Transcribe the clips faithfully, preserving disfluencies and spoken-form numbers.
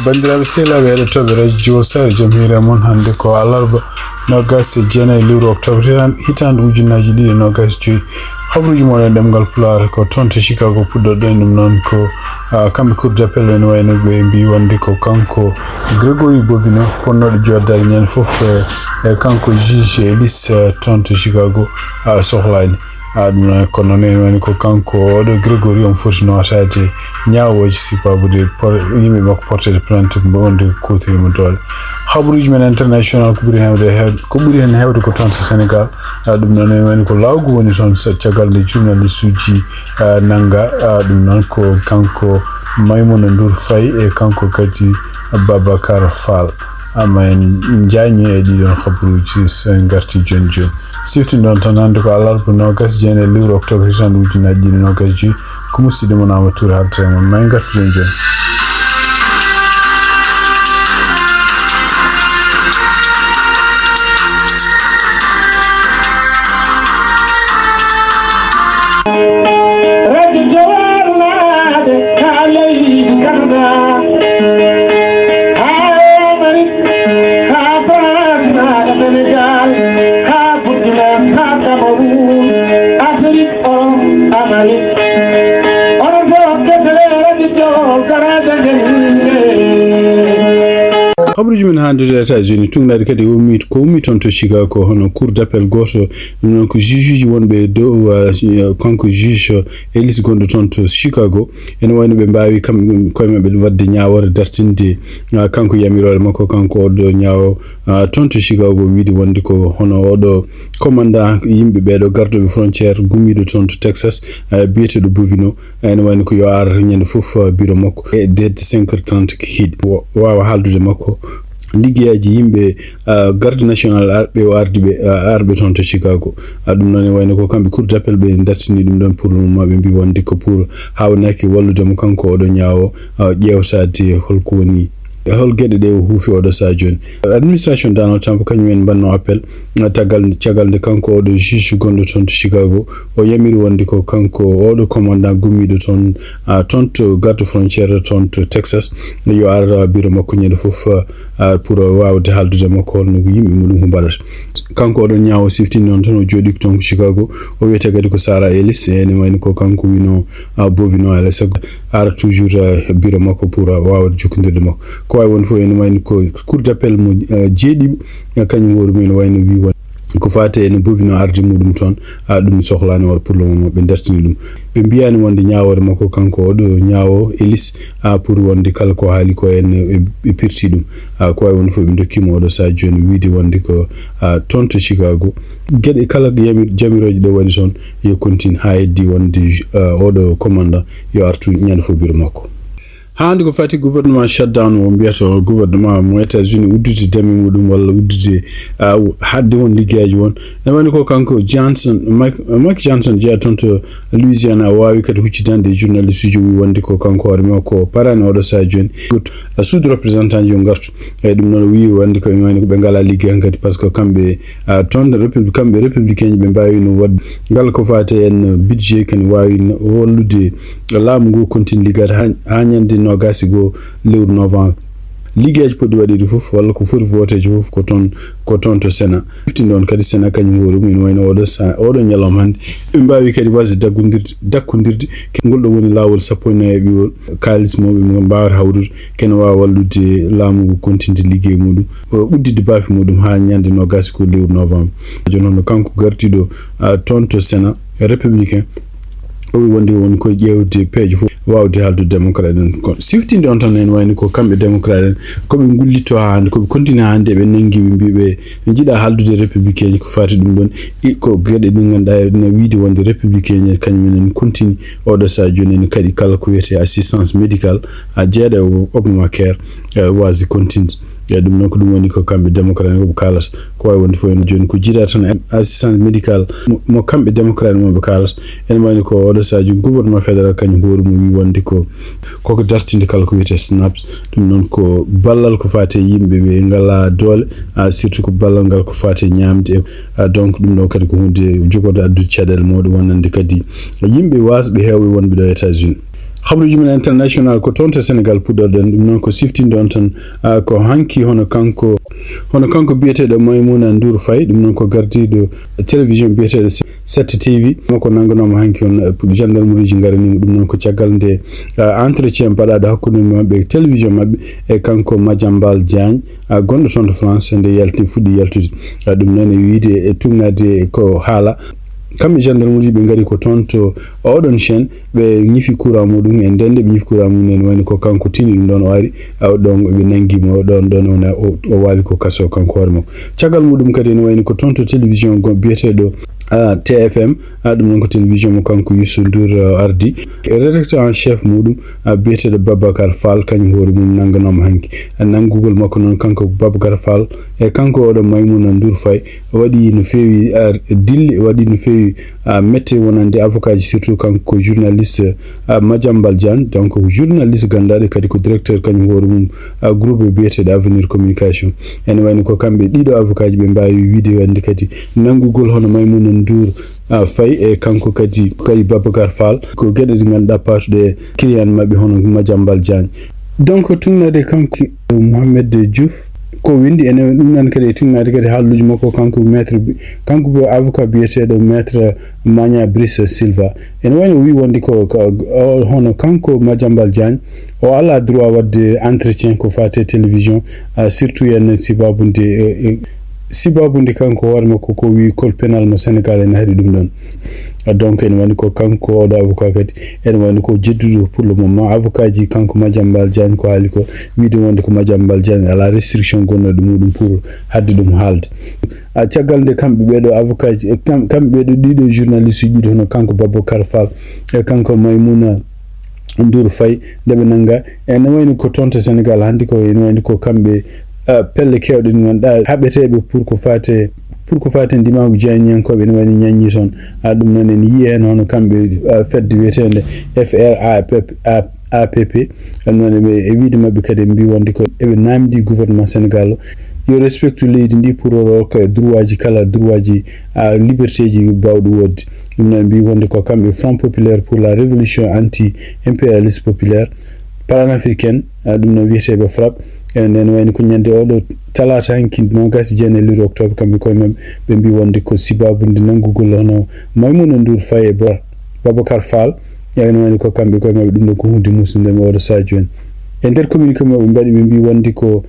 Banndiraaɓe sehilaaɓe heɗotooɓe radio Jiwol Saare, jam hiire mon. Hannde ko alarba, noogas e jeenayi lewru octobre hitan-, hitaande ujunnaaji ɗiɗi e noogas e joy. Habruuji mon e ɗemngal Pulaar ko toon to Chicago puɗɗorɗen ɗum noon ko, ah, kamɓe Cour d'appel ene wayno ɓe mbi wonde ko kanko Grégory Bovino ponnooɗo jooɗdaade ñande fof, eh, e kanko juge Ellis, eh, toon to Chicago, ah, sohlaani. Ah, ɗum noon, kono noon, ene wayno ko kanko, oɗo Grégory, omo foti nootaade ñaawooje, sibu de por-, yimɓe makko porteede plainte, mbo wonde kuutoriima doole. Habruuji men international ko ɓuri heewde, heew-, ko ɓuri heen heewde ko toon to Sénégal. Ah, ɗum noon, ene wayno ko laagu woni toon, sa-, caggal nde journaliste uji, ah, nannga, ah, ɗum noon ko kanko Maimouna Ndour Faye e kanko kadi Babacar Fall. Ama en njañi e ɗiɗon habruuji, so en ngarti jooni jooni. Siftinɗon tan, hannde ko alarba noogas e jeenayi lewru octobre hitaande ujunnaaji ɗiɗi e noogas e joy. Ko musidɗo mon Amadou Touré haalta e mon. Ma en ngartu jooni jooni. Radio Jawar Naade, haa leydi Canada, haa Amérique, haa France, haa Sénégal, haa Burkina, haa Cameroun, Afrique, Europe, Amérique. Onon fof kettore Radio Jawar, garaaji men. Habruuji men hannde to États-Unis, tuugnaade kadi ummi-, ko ummi toon to Chicago, hono cour d'appel gooto, ɗum noon ko juge uji wonɓe e dow, uh, kanko juge Ellis gonɗo toon to Chicago. Ene wayno ɓe mbaawi kam koye maɓɓe waɗde ñaawoore dartinde, ah, kanko yamiroore makko, kanko oɗo ñaawo, ah, toon to Chicago, wiide wonde ko hono oɗo commandant yimɓe ɓeeɗo garduɓe frontière gummiiɗo toon to Texas, ah, biyeteeɗo Bovino, ah, ene wayno ko yo ar ñande fof, ah, bureau makko e deedde cinq heures trente hiɗi. Wa-, waawa haaldude makko liggeyaaji yimɓe, ah, garde national ar-, ɓe o ardi ɓe, ah, arɓe toon to Chicago. Ah, ɗum noon ene wayno ko kamɓe cour d'appel ɓe dartini ɗum ɗon pour le moment, ɓe mbi wonde ko pour haawnaaki wallude mo kanko oɗo ñaawo, ah, ƴeewtaade holko woni, hol geɗe ɗe o huufi oɗo sahaa jooni. Administration Donald Trump kañum en mbanno appel, ah, tagal, caggal nde kanko oɗo juge gonɗo toon to Chicago, o yamiri wonde ko kanko oɗo commandant gummiiɗo toon, ah, toon to garde frontière toon to Texas, yo ar, ah, bureau makko ñande fof, ah, ah, pour waawde haaldude makko holno yimɓe muɗum ko mbaɗata. Kanko oɗon ñaawo siftini noon tan o jooɗi ko toon ko Chicago. O wiyetee kadi ko Sarah Ellis, ene wayno ko kanko wino, ah, Bovino Ellis ara toujours, ah, bureau makko pour, ah, waawde jokkondirde makko. Ko waawi won fof ene wayno ko cour d'appel mo, ah, jeeɗiɗi, ah, kañum hoore mum ene wayno wi won ko faati ene Bovino arde muɗum toon, ah, ɗum sohlaani walla pour le moment ɓe dartini ɗum. Ɓe mbiyaani wonde ñaawoore makko kanko oɗo ñaawo Ellis, ah, pour wonde kala ko haali ko en ɓe, ɓe pirti ɗum. Ah, ko waawi wonde fof ɓe ndokkiima oɗo sahaa jooni wiide wonde ko, ah, toon to Chicago. Geɗe kala yami-, jamirooje ɗe waɗi toon yo continue haa heddi wonde, ah, oɗo commandant yo artu ñande fof bureau makko. Haa hannde ko faati gouvernement shutdown o mbiyata o gouvernement mo États-Unis uddude dame muɗum walla uddude, ah, haɗde won liggeyaaji won. Ene wayno ko kanko Johnson, Mike, Mike Johnson jeyaa toon to Louisiana, o waawi kadi huccidande e journaliste uji, o wi wonde ko kanko hoore makko o paraani oɗo sahaa jooni. Ah, suudu représentant ji yo ngartu. Eeyi, ɗum noon o wi wonde ko ene wayno ko ɓe ngalaa liggey hankadi, par ce que kamɓe, ah, toon républi-, kamɓe républicain ji ɓe mbaawino waɗde ngal ko faati en budget, kene waawi n-, wallude laamu ngu continue liggaade haa, haa ñande noogas e goo lewru novembre. Liggeyaaji potɗi waɗeede fof walla ko foti voteeji fof ko toon, ko toon to Sénat. Sifti noon kadi Sénat kañum hoore mum ene wayno oɗo sa-, oɗo ñalawma hannde. Ɓe mbaawi kadi wasde daggondirde, dakkondirde. Ngol ɗo woni laawol sappo e nayi e ɓiwol kaalis mo ɓe mbaawata hawrude, kene waawa wallude laamu ngu continue liggey muɗum, o udditde baafe muɗum haa ñande noogas ko lewru novembre. Jooni hono kanko gardiiɗo, ah, toon to Sénat républicain, o wi wonde won koye ƴeewde peeje fof, waawde haaldude démocrate en. Kono siftinde on tan, en wayno ko kamɓe démocrate en, ko ɓe ngullitto haa hannde, ko ɓe continue haa hannde, ɓe nanngi, ɓe mbi ɓe, ɓe njiɗa haaldude républicain en, ko faati ɗum ɗon. I, ko geɗe ɗe ngannduɗaa ene wiide wonde républicain en, kañum en, en continue oɗo sahaa jooni, ene kaɗi kala ko wiyetee assistance médicale, a jeeɗa e Obamacare, eh, waasde continue. Eeyi, ɗum noon ko ɗum woni ko kamɓe démocrate en ko ɓe kaalata. Ko waawi wonde fof ene jooni ko jiidaa tan e assistance médicale mo, mo kamɓe démocrate mo ɓe kaalata. Ene wayno ko oɗo sahaa jooni gouvernement fédéral kañum hoore mum wi wonde ko, koko dartinde kala ko wiyetee SNAPS. Ɗum noon ko ballal ko faati e yimɓe ɓe ngalaa doole, ah, surtout ko ballal ngal ko faati e ñaamde e, ah, donc ɗum ɗo kadi ko huunde jogonde addude caɗeele mawɗe wonande kadi yimɓe waasɓe heewɓe wonɓe ɗo e États-Unis. Habruji men international ko toon to Senegal puɗɗorɗen. Ɗum noon ko siftinde on tan, ah, ko hanki hono kanko, hono kanko biyeteeɗo Maimouna Ndour Faye, ɗum noon ko gardiiɗo télévision biyeteeɗo sept T V. Mo ko nannganooma hanki on, eh, gendarmerie ji ngaranimo. Ɗum noon ko caggal nde, ah, entretien baɗaaɗo hakkunde maɓɓe e télévision maɓɓe e kanko Madiambal Diagne, ah, gonɗo toon to France, nde yalti, fuɗɗi yaltude. Ah, ɗum noon e wiyde e tugnaade ko haala. Kamɓe gendarmerie ɓe ngari ko toon to oɗon chaîne, ɓe ñifi courant muɗum, e nden nde ɓe ñifi courant muɗum, ene wayni ko kanko tini ɗum ɗon o ari, ah, ɗon ɓe nangi mo, ɗon, ɗon o na-, o, o waali ko kaso kanko hoore makko. Caggal muɗum kadi ene wayni ko toon to télévision go-, biyeteeɗo, ah, T F M, ah, ɗum noon ko télévision mo kanko Youssou Ndour, ah, ardi. E rédacteur en chef muɗum, ah, biyeteeɗo Babacar Fall, kañum hoore mum nannganooma hanki. Ah, nanngugol makko noon kanko Babacar Fall e kanko oɗo Maimouna Ndour Faye waɗi no feewi, ah, dille, waɗi no feewi, ah, mette wonande avocat ji, surtout kanko ko journaliste, ah, Madiambal Diagne, donc ko journaliste ganndaaɗo kadi ko directeur kañum hoore mum, ah, groupe biyeteeɗo Avenir Communication. Ene wayno ko kamɓe ɗiɗo avocat ji ɓe mbaawi wiyde wonde kadi nanngugol hono Maimouna Ndour, ah, Faye e kanko kadi, kadi Babacar Fall, ko geɗe ɗe ngannduɗaa paatuɗe e client maɓɓe hono Madiambal Diagne. Donc, tugnaade kanko Mohamed Diouf, ko winndi ene ɗum nan kadi e tugnaade kadi haalluuji makko, kanko maître bi-, kanko ko avocat biyeteeɗo maître Magna Brice Silva. Ene wayno o wi wonde ko, ko, o, hono kanko Madiambal Diagne, o alaa droit waɗde entretien ko faati e télévision, ah, surtout en sibaabu nde, eh, eh, sibaabu nde kanko hoore makko ko wi code pénal mo Sénégal ene haɗi ɗum ɗon. Ah, donc ene wayno ko kanko oɗo avocat kadi, ene wayno ko jedduɗo pour le moment avocat ji kanko Madiambal Diagne ko haali ko, wiyde wonde ko Madiambal Diagne alaa restriction gonnoɗo muɗum pour haɗde ɗum haalde. Ah, caggal nde kamɓe ɓeeɗo avocat ji, e kam-, kamɓe ɓeeɗo ɗiɗo journaliste uji ɗiɗo hono kanko Babacar Fall e kanko Maimouna Ndour Faye, nde ɓe nannga, ene wayno ko toon to Sénégal hannde ko, ene wayno ko kamɓe, ah, pelle keewɗe ɗe ngannduɗaa haɓeteeɓe pour ko faate, pour ko faate ndimaagu Diagneyankooɓe, ene wayno ñaññi toon. Ah, ɗum noon ene yiyee heen hono kamɓe, ah, fedde wiyeteende F R A P P, A P P. Ɗum noon eɓe, e wiyde maɓɓe kadi, ɓe mbii wonde ko eɓe naamndii gouvernement Sénégal o yo respectu leydi ndi pour o rokka e droit ji kala, droit ji, ah, liberté ji baawɗi woodde. Ɗum noon mbii wonde ko kamɓe Front Populaire pour la Révolution Anti-Impérialiste Populaire Panafricaine, ah, ɗum noon wiyeteeɓe FRAPP. E nden wayno ko ñande oɗo talaata hanki noogas e jeenayi lewru octobre, kamɓe koye maɓɓe ɓe mbii wonde ko sibaabu nde nanngugol hono Maimouna Ndour Faye e Bor-, Babacar Fall. Eyyi, no wayno ko kamɓe koye maɓɓe, ɗum ɗo ko huunde muusnde nde mi oɗo sadio en. E nder communiqué maɓɓe mbaɗi, ɓe mbii wonde ko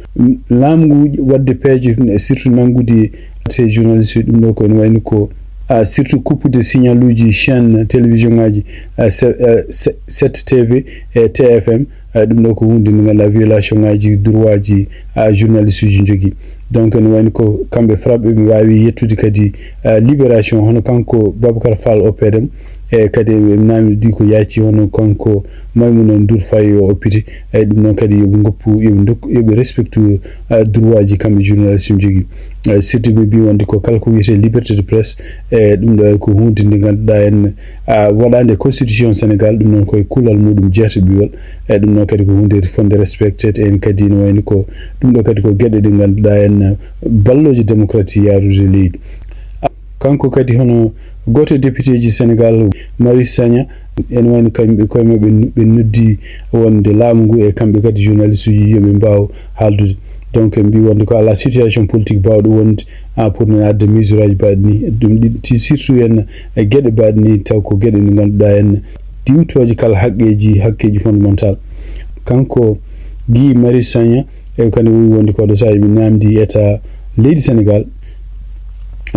laamu ngu waɗde peeje, surtout nanngude ces journalistes, ɗum ɗo ko ene wayno ko, ah, surtout kuppude signaluuji chaîne télévision ngaji, ah, se-, ah, se-, sept T V e T F M, ah, ɗum ɗo ko huunde nde ngannduɗaa violation ngaji droit ji, ah, journaliste uji njogii. Donc ene wayno ko kamɓe FRAPP ɓe mbaawi yettude kadi, ah, libération hono kanko Babacar Fall oppedem, e kadi ɓe naamndii ko yaaccii hono kanko Maimouna Ndour Faye o oppite. Eyyi, ɗum noon kadi yo ɓe ngoppu, yo ɓe ndokku, yo ɓe respectu, ah, droit ji kamɓe journaliste uji njogii. Eyyi, surtout ɓe mbii wonde ko kala ko wiyetee liberté de presse, e ɗum ɗo ko huunde nde ngannduɗaa en, ah, waɗaande e constitution Sénégal, ɗum noon koye kuulal muɗum jeetaɓiwal. E ɗum noon kadi ko huunde fotnde respecté en kadi, no wayno ko ɗum ɗo kadi ko geɗe ɗe ngannduɗaa en ballooje démocratie yaarude leydi. Kanko kadi hono gooto e député ji Sénégal, Marius Sagna, ene wayno kamɓe koye maɓɓe ɓe noddi wonde laamu ngu e kamɓe kadi journaliste uji yo ɓe mbaaw haaldude. Donc en mbii wonde ko alaa situation politique baawɗo wonde, ah, pour ne adda mesure aji baɗɗi ni. Ɗum ɗi, ti surtout en e geɗe baɗɗi ni, taw ko geɗe ɗe ngannduɗaa en diwtooje kala haqqeeji, hakkeeji fondamental. Kanko Guy Marius Sagna, e kadi o wi wonde ko ɗo sahaa eɓe naamndi état leydi Sénégal,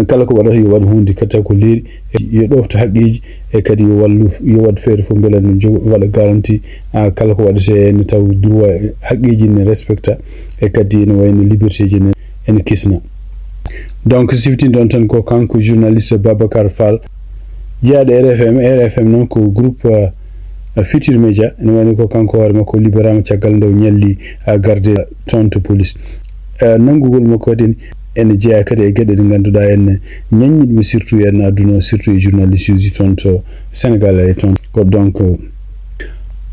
kala ko waɗata yo waɗ huunde kadi taw ko leeri, yo ɗofto haqqeeji, e kadi yo wallu, yo waɗ feere fof mbele no jogo waɗa garanti, ah, kala ko waɗetee ene taw droit haqqeeji ne respecta, e kadi ene wayno liberté ji ne ene kisna. Donc siftinde on tan ko kanko journaliste Babacar Fall, jeyaaɗo R F M. R F M noon ko groupe, euh, Futur Média, ene wayno ko kanko hoore makko o libéraama caggal nde o ñalli, euh, garde toon to police. Euh, nanngugol makko kadi ene jeyaa kadi e geɗe ɗe ngannduɗaa en ñaññiiɗe surtout en aduna, surtout e journaliste uji toon to Sénégal e toon. Ko donc,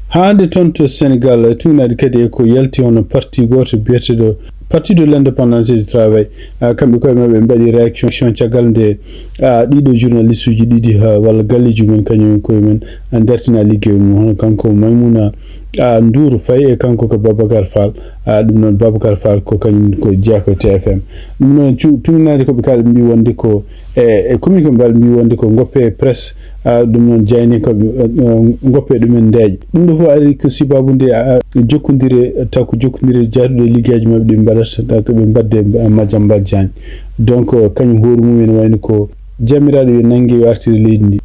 haa hannde toon to Sénégal, tugnaade kadi e ko yalti hono parti gooto biyeteeɗo Parti de l'Indépendance et du Travail, ah, kamɓe koye maɓɓe ɓe mbaɗi réaction caggal nde, ah, ɗiɗo journaliste uji ɗiɗi, ah, walla galleeji mumen kañum en koye mumen, ah, dartina liggey mum. Hono kanko Maimouna, ah, Ndour Faye e kanko ko Babacar Fall. Ah, ɗum noon Babacar Fall ko kañum ko jeyaa ko T F M. Ɗum noon cu-, tuminaade ko ɓe kaali, ɓe mbi wonde ko e, e communiqué mbaɗa mbi wonde ko ngoppe presse, ah, ɗum noon jayni ko, eh, eh, ngoppe ɗumen ndeeƴa. Ɗum ɗo fof ari ko sababu nde, ah, jokkondire, taw ko jokkondire jaaduɗo e liggeyaaji maɓɓe ɗi mbaɗata, taw ko ɓe mbaɗde, ah, majam mbajjaani. Donc, eh, kañum hoore mum ene wayno ko jamiraaɗo yo nannge yo artire leydi ndi.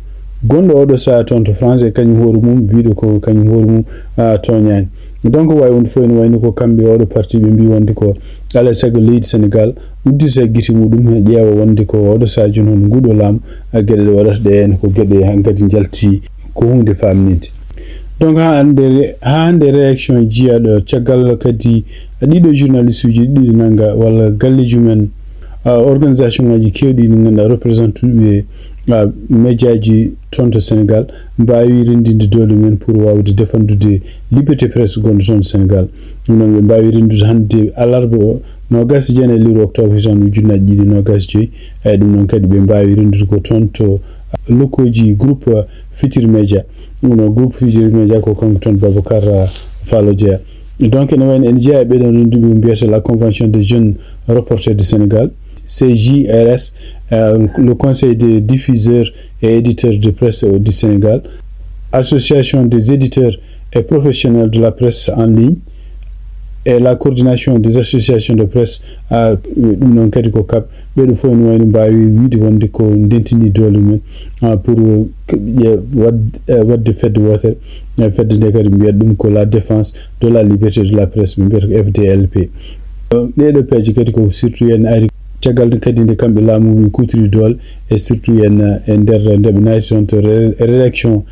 Gonɗo oɗo sahaa toon to France e kañum hoore mum biiɗo ko kañum hoore mum, ah, tooñaani. Donc, waawi wonde fof ene wayno ko kamɓe oɗo parti ɓe mbi wonde ko alaa e sago leydi Sénégal uddita gite muɗum, ƴeewa wonde ko oɗo sahaa jooni hono nguɗo laamu, ah, geɗe ɗe waɗata ɗe ene ko geɗe hankadi njalti ko huunde famninde. Donc, haa hannde, haa hannde réaction jiyaaɗo caggal kadi ɗiɗo journaliste uji ɗiɗi nannga walla galleeji mumen, ah, organisation ngaji keewɗi ɗi ngannduɗaa représenté ɓe, ah, médiaji toon to Sénégal mbaawi renndinde doole mumen pour waawde défendude liberté presse gonɗo toon to Sénégal. Ɗum noon ɓe mbaawi renndude hannde alarba o, noogaas e jeenayi lewru octobre hitan ujunnaaji ɗiɗi noogaas e joyi. Eyi, ɗum noon kadi ɓe mbaawi renndude ko toon to, ah, lokkooji groupe, ah, Futurs Médias. Ɗum noon groupe Futurs Médias ko kanko toon Babacar, ah, Fall o jeyaa. Donc, ene wayno ene jeyaa e ɓeɗon rennduɓe ko mbiyata la Convention des Jeunes Reporters du Sénégal, C J R S, euh, le Conseil des diffuseurs et éditeurs de presse, euh, du Sénégal, Association des éditeurs et professionnels de la presse en ligne et la coordination des associations de presse, ah, ɗum noon kadi ko kab. Ɓeɗo fof ene wayno mbaawi wiide wonde ko ndentini doole mum, ah, pour, eh, ƴe-, wad-, eh, waɗde fedde wootere. Eh, fedde nde kadi mbiyata ɗum ko la défense de la liberté de la presse, ɓe mbiyata ko F D L P. Eh, ɗeɗo peeje kadi ko surtout en ari caggal nde kadi nde kamɓe laamu ɓe kuutiri doole, e surtout en, eh, e nder nde ɓe naati toon to re-, rédaction,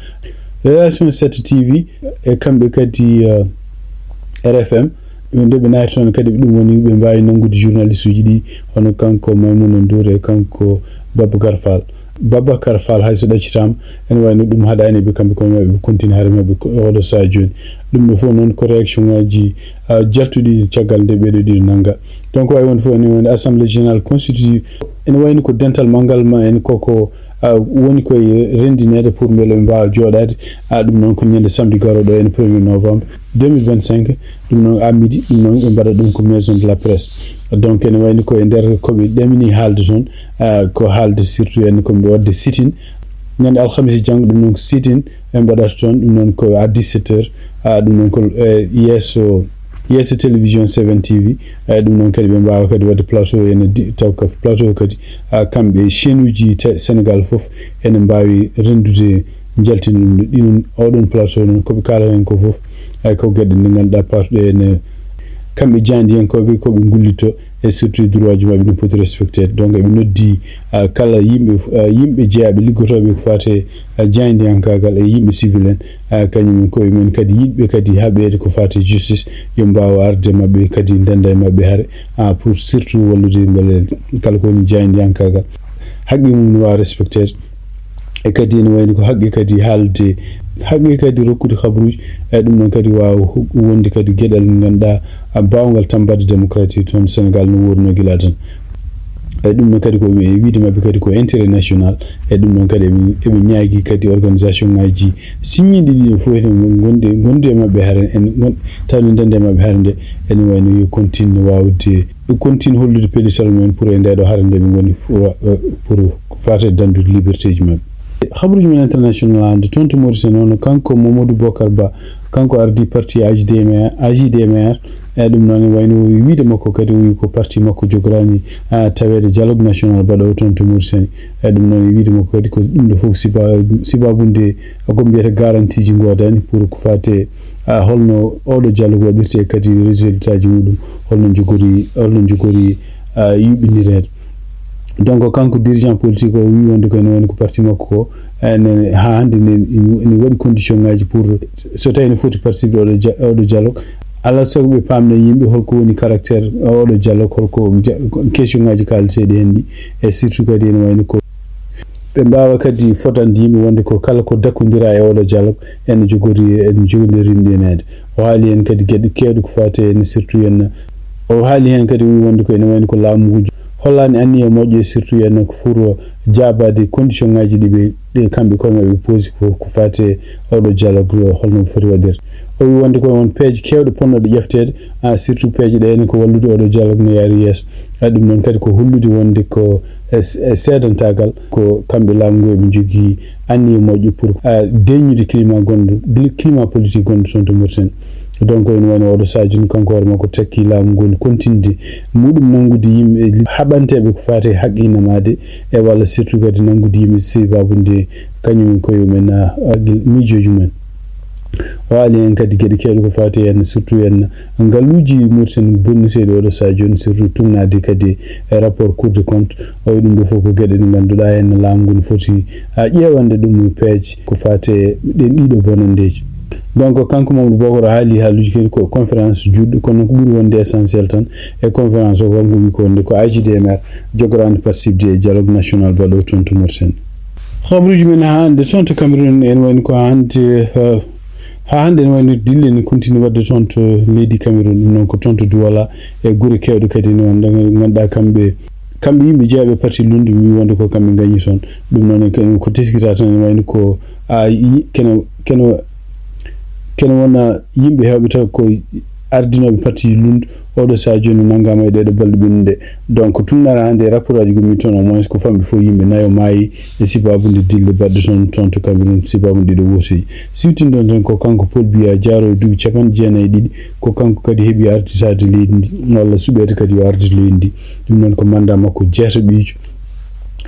rédaction sept T V, e kamɓe kadi, eh, R F M. Ɗum nde ɓe naati toon kadi, ɗum woni ɓe mbaawi nanngude journaliste uji ɗi, hono kanko Maimouna Ndour e kanko Babacar Fall. Babacar Fall, hay so ɗaccitaama, ene wayno ɗum haɗaani ɓe kamɓe koye maɓɓe, ɓe continue hare maɓɓe ko oɗo sahaa jooni. Ɗum ɗo fof noon ko réaction ngaji, ah, jaltuɗi caggal nde ɓeɗo ɗiɗo nannga. Donc, waawi wonde fof ene woni Assemblée Générale Constitutive, ene wayno ko dental manngal ma en koko, ah, woni koye renndineede pour mbele ɓe mbaawa jooɗaade. Ah, ɗum noon ko ñande samedi garooɗo en premier novembre deux mille vingt-cinq. Ɗum noon à midi, ɗum noon ɓe mbaɗa ɗum ko Maison de la Presse. Donc, ene wayno ko e nder ko ɓe ɗamini haalde toon, ah, ko haalde surtout en ko ɓe waɗde sit-in. Ñande alhamisa janngo, ɗum noon ko sit-in ɓe mbaɗata toon, ɗum noon ko à dix-sept heures, ah, ɗum noon ko, eh, yeeso, yeeso télévision seven T V, eh, ɗum noon kadi ɓe mbaawa kadi waɗde plateau ene di-, taw ko plateau kadi, ah, kamɓe chaîne uji te-, Sénégal fof ene mbaawi renndude njaltini ɗum. Ɗiɗon, oɗon plateau noon, ko ɓe kaalata heen ko fof, eh, ko geɗe ɗe ngannduɗaa paatuɗe ene kamɓe jaayndiyankooɓe ko ɓe ngullitto, e surtout droit ji maɓɓe no poti respecté. Donc, eɓe noddi, ah, kala yimɓe, ah, yimɓe jeyaaɓe liggotooɓe ko faati e, ah, jaayndiyankaagal e yimɓe civil en, ah, kañum en koye mumen kadi yiɗɓe kadi haɓeede ko faati e justice, yo mbaaw arde maɓɓe kadi ndennda e maɓɓe hare, ah, pour surtout wallude mbele kala ko woni jaayndiyankaagal haqqe mum no waawa respecté. E kadi ene wayno ko haqqe kadi haalde, haqqe kadi rokkude kabaruuji, e ɗum noon kadi waawa hu-, wonde kadi geɗal nde ngannduɗaa, a, baawngal tammbade démocratie toon Sénégal no wuurnoo gila tan. E ɗum noon kadi ko ɓe wiide maɓɓe kadi ko intérêt national, e ɗum noon kadi eɓe, eɓe ñaagi kadi organisation ngaji siññiiɗi ɗi fof ene ngonde, ngonde e maɓɓe hare en, ngon-, taw ne ndende e maɓɓe hare nde, ene wayno yo continue waawde continue hollude pellital mumen pour e ndeɗo hare nde ɓe ngoni pour, eh, pour faate danndude liberté ji maɓɓe. Habaruuji men international hannde toon to Mauritanie, hono kanko Mamadou Bokar Ba, kanko ardii parti A J D M R, A J D M R, e ɗum noon e wayno o wiide makko kadi o wi ko parti makko jogorani, ah, taweede dialogue national baɗoowo toon to Mauritanie. E ɗum noon e wiide makko kadi ko ɗum ɗo fof siba-, sibabu nde ko mbiyata garantie ji ngoodani pour ko faate, ah, holno oɗo dialogue waɗirte e kadi résultat ji muɗum, holno jogori, holno jogori, ah, yuɓɓinireede. Donc, kanko dirigeant politique o wi wonde ko ene woni ko parti makko ko, ene, haa hannde ne, ne waɗi condition ngaji pour so tawi ne foti participer oɗo dia-, oɗo dialogue. Alaa sago ɓe paamna yimɓe holko woni caractère oɗo dialogue, holko ja-, question ngaji kaalateeɗi heen ɗi, e surtout kadi ene wayno ko ɓe mbaawa kadi fotande yimɓe wonde ko kala ko dakkondira e oɗo dialogue, ene jogori, ene jogori rimɗineede. O haali heen kadi geɗe keewɗe ko faati heen, surtout heen O haali heen kadi, o wi wonde ko ene wayno ko laamu ngu hollaani anniya moƴƴo, surtout heen ko furo jaabaade condition ngaji ɗi ɓe, ɗe kamɓe koye maɓɓe poosi ko, ko faati e oɗo dialogue, holno foti waɗirde. O wi wonde ko won peeje keewɗe potnoɗe ƴefteede, ah, surtout peeje ɗe ene ko wallude oɗo dialogue no yaari yeeso. Ah, ɗum noon kadi ko hollude wonde ko e, e seedantaagal ko kamɓe laamu ngu eɓe njogii anniya moƴƴo pour, ah, deññude climat gonɗo, climat politique gonɗo toon to Mauritanie. Donc, ene wayno oɗo Sadio ni, kanko hoore makko takki laamu ngu, kontinde muɗum nanngude yimɓe haɓanteeɓe ko faati e haqqinamaade e walla surtout kadi nanngude yimɓe sababude kañum en koye mumen, ah, ah, miijooji mumen. O haali heen kadi geɗe keewɗe ko faati heen, surtout heen ngaluuji Mauritanie bonneteeɗi oɗo Sadio ni, surtout tuugnaade kadi e rapport Cour des comptes. O wi ɗum ɗo fof ko geɗe ɗe ngannduɗaa heen laamu ngu no foti, ah, ƴeewande ɗum peeje ko faati e ɗeen ɗiɗo bonanndeeji. Donc, kanko Mamadou Bokar haali haaluuji kadi ko conférence juutɗo, kono ko ɓuri wonde essentiel tan e conférence o, kanko wi ko wonde ko A J D M R jogoraande participde e dialogue national baɗo toon to Mauritanie. Habruuji men haa hannde toon to Cameroun, ene wayno ko hannde, eh, haa hannde ene wayno dille ne continue waɗde toon to leydi Cameroun, ɗum noon ko toon to Douala e gure keewɗe kadi ene wonde ngannduɗaa kamɓe, kamɓe yimɓe jeeyaɓe parti lunndu ɓe mbi wonde ko kamɓe ngañi toon. Ɗum noon en kadi ko teskita tan ene wayno ko a yi-, kene, kene, kene wona yimɓe heewɓe taw ko ardinooɓe parti lunndu oɗo Sadio no nanngaama e ɗeɗo balɗe ɓennuɗe. Donc, tuugnaade hannde e rapport aji gommi toon, au moins ko famɗi fof yimɓe nayo maayi e sababude dille baɗɗe toon, toon to Cameroun, sababude ɗiɗo wooteeji. Siwtinɗon tan ko kanko Paul Biya, jaaroowo duuɓi capanɗe jeenayi e ɗiɗi, ko kanko kadi heɓi ardidaade leydi ndi, walla suɓeede kadi yo ardit leydi ndi. Ɗum noon ko mandat makko jeetaɓiijo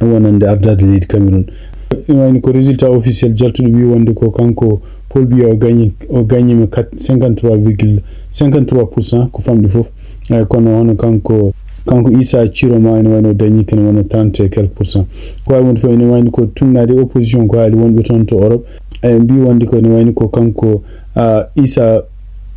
wonande ardaade leydi Cameroun. Ene wayno ko résultat officiel jaltuɗo wi wonde ko kanko Paul Biya o gañi, o gañiima kat-, cinquante-trois virgule cinquante-trois pour cent ko famɗi fof. Eh, kono hono kanko, kanko Issa Tchiroma ene wayno dañi kene wona trente et quelques pour cent. Ko wawi wonde fof ene wayno ko tuugnaade opposition ko haali wonɓe toon to Europe. Eh, mbi wonde ko ene wayno ko kanko, ah, Issa,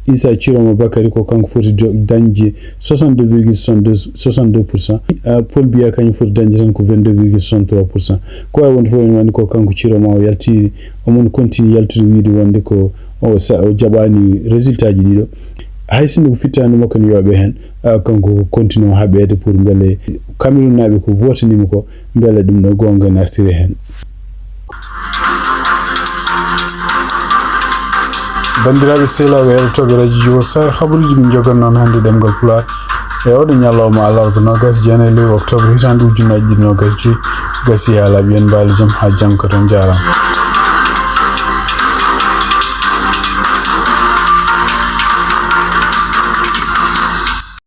Issa Tchiroma Bakary ko kanko foti do-, dañde soixante-deux virgule soixante-deux, soixante-deux pour cent. Ah, Paul Biya kañum foti dañde tan ko vingt-deux virgule soixante-trois pour cent. Ko wawi wonde fof ene wayno ko kanko Tchiroma o yalti, omon continue yaltude wiide wonde ko o sa-, o jaɓaani résultat ji ɗiɗo. Hay sinno ko fittaandu makko ne yooɓe heen, ah, kanko ko continue o haɓeede pour mbele Cameroun naaɓe ko vootaniima ko, mbele ɗum ɗo goonga ne artiri heen. Banndiraaɓe sehlaaɓe heɗotooɓe Radio Jiwo Sar, habaruuji min njogan noon hannde ɗemngal Pulaar e oɗo ñalawma alarba noogaas e jeenayi lewru octobre hitaande ujunnaji ɗiɗi noogaas e joyi, gasi haalaaɓe, yo on mbaal jam, haa janngo kadi, on njaaraama.